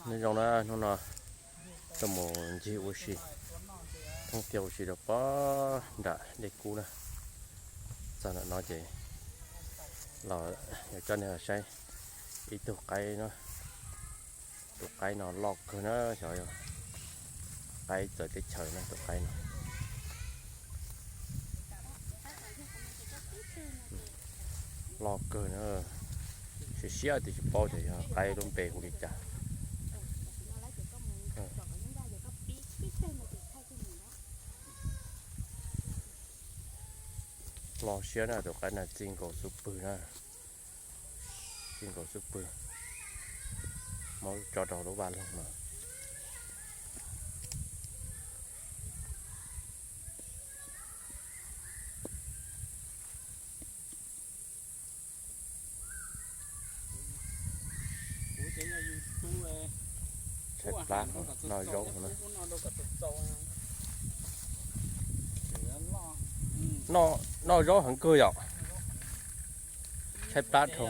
Nyob zoo na, hnub no tuaj mus ncig ua si, thoob tiaj ua si rau pob nram dej kub na. Txog nram no ces los yuav coj nej los saib ib tug qaib na. Tus qaib no loj kawg na, xyov yog qaib txawv teb chaws na tus qaib no. Loj kawg na, siab siab tias tsis paub tias yog qaib lub npe hu li cas. Loj siab na, tus qaib na txij nkaus xub pwg na, txij nkaus xub pwg, muab tso rau lub vaj loog no. Tshaib plab, noj zaub no. Noj zaub heev kawg yom. Tshaib plab dhau.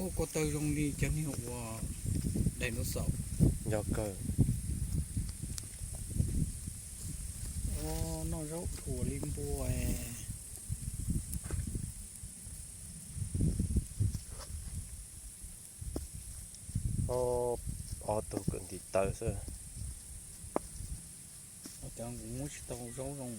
Ua ko taw zoo li cov niag ua dinosaur. Yog kawg. Noj zaub dhuav li npua. Ob tug kawm ntiv taw xwb. Cov kuv muab tsis tau zaub zoo.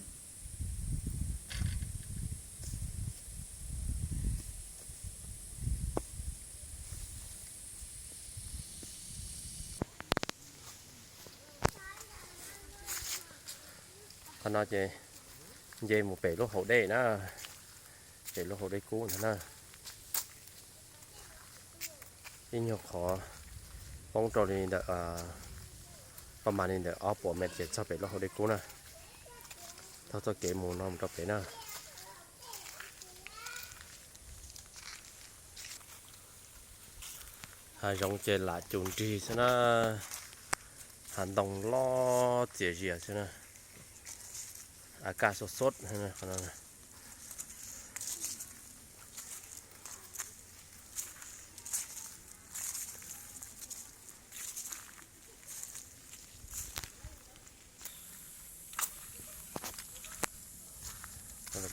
Qhov no ces nce mus pem lub hauv dej na, pem lub hauv dej kub ntag na. Ib nyuag qhov poob rau li ntawm, pab mas li ntawm ob puas mev ces txog pem lub hauv dej kub na. Taug txoj kev mus no mus rau pem na. Hav zoov ces lam cus nrig xwb na, hav ntoo loj txias zias xwb na, a kaj xub xub.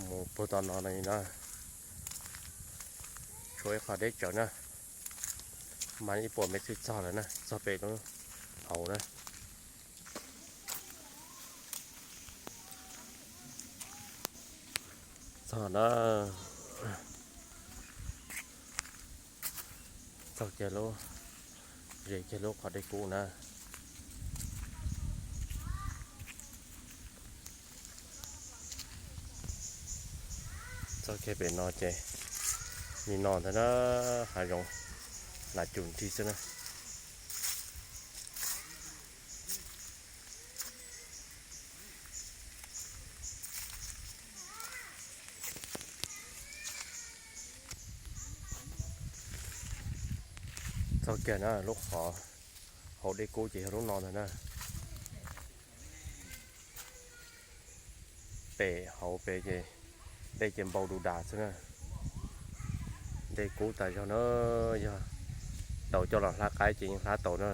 Mus puag tom no na, tshuav ib qho deb tsawv na, mas ib puas mev xwb txog lawm na, txog pem lub hauv na. Txog na, txog kiag lub, ze kiag lub qhov dej kub na. Txog kiag pem no ces nim no ntag na, hav zoov lam cus nrig xwb na. Txog kiag na, lub qhov hauv dej kub ces yog lub no ntag na. Pem hauv pem ces dej ces npau du das xwb na. Dej kub tas zog na, yog tau coj los hlab qaib ces yeej hlab tau na.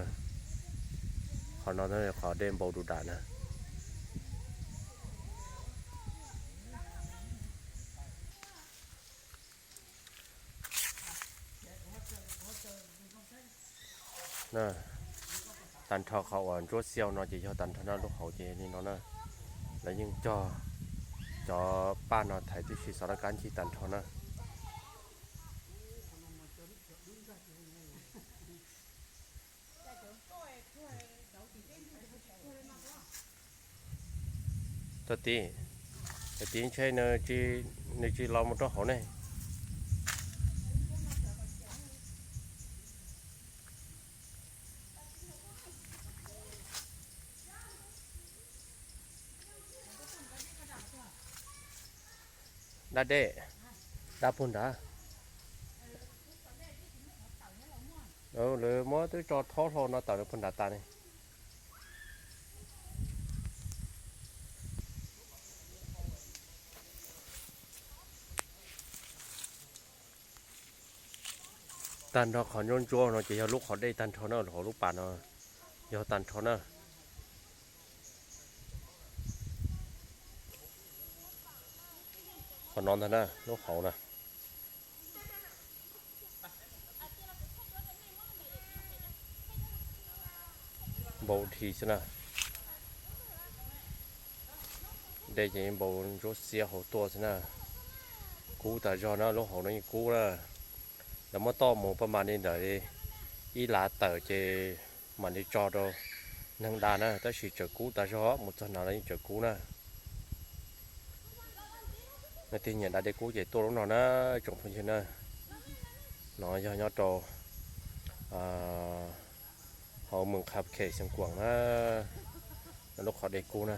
Qhov no qhov dej npau du das na. Tag nrho qhov uas ntsuab xiau no ces yog tag nrho na, lub hauv ces li no na. Lawv yeej cog cov paj no thaiv tib si, xov laj kab ncig tag nrho na. Tag tid, tag tid ntshe nws tsis los mus rau hauv ne. Dab dej, dab puag nrad. Lawv muab twb tso thob hlo no tawm rau puag nram tas ne. Tag nrho qhov ntsuab ntsuab no ces yog lub qhov dej tag nrho na, hauv lub pas no yog tag nrho na. Qhov no ntag na, lub hauv na. Npau dhi xwb na. Dej ces npau ntsuab xiab hauv tuaj xwb na. Kub tas zog na, lub hauv no yeej kub na. Lawv muab toj mus paj mam li ntawm ib lav tawm ces mam li tso rau neeg da na, tab sis tseem kub tas zog, mus txog no los yeej tseem kub na. Leej twg nyiam da dej kub ces tuaj lub no na, tsoom phooj ywg na. No yog nyob rau hauv Moos Khab Khem Xeev Kuam na, lub qhov dej kub na.